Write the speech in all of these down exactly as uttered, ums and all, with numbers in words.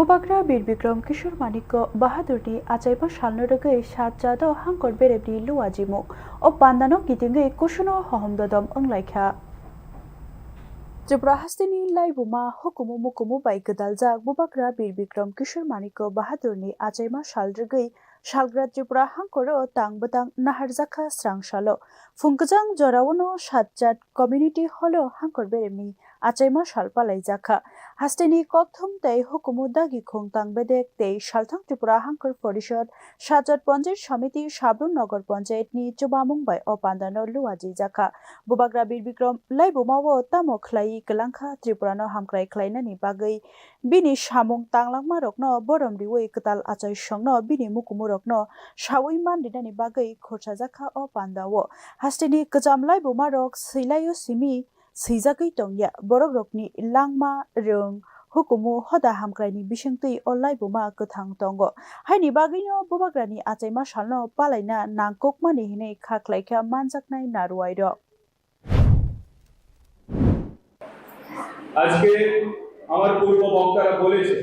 Bubagra Bir Bikram Kishore Manikya Bahadurni achaima salno rwgwi sat jado hangkor beremni luajimung. O pandano kitingwi kusuno hohom dodom wnglaikha. Tripura hasteni laibuma hukumu mukumu bai gwdaljak Bubagra Bir Bikram Kishore Manikya Bahadurni achaima sal rwgwi salgra Tripura hangkoro tang bwtang naharjakha srang salo. Phung kwchang joraono Satjat Community Hallo hangkor beremni achaima sal palaijakha. Hasteni kokthum tei hukumu dagi khung tang bedek tei salthang Tripura hangkor porishod Satjat Panchayat Samiti Sabrum Nagar Panchayat ni chubamung bai o pandano luajijakha. Bubagra Bir Bikram laibumao tamo khlaiwi kwlangkha Tripurano hamkrai khlainani bagwi bini samung tanglangmarokno borom riwi kwtal achaisongno bini mukumurokno sawi manrinani bagwi khorsajakha o pandao. Hasteni kwcham laibumarok swilaio simi swijagwi tongya. Borokrokni langma, rwng, hukumu hoda hamkraini bisingtwi o laibuma kwthang tongo. Haini bagwino Bubagrani achaima salno palaina nangkukmani hinwi kha khlaikha manjaknai naruwairok. আজকে আমার পূর্ব বক্তারা বলেছে,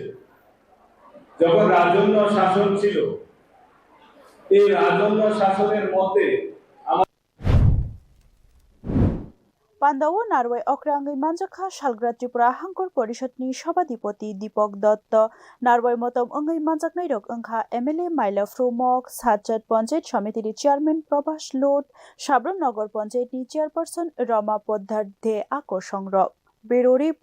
যখন রাজন্য শাসন ছিল, এই রাজন্য শাসনের মধ্যে আমার Pandao narwai okra wngwi manjakha salgra Tripura Hangkor Porishod ni Sabhadipoti Dipak Dotto, narwai motom wngwi manjaknairok wngkha M L A Maila Phrumok, Satjat Panchayat Samiti ni Chairman Prabhas Lot, Sabrum Nagar Panchayat ni Chairperson Rama Poddar De Akosongrok. Bureau Report.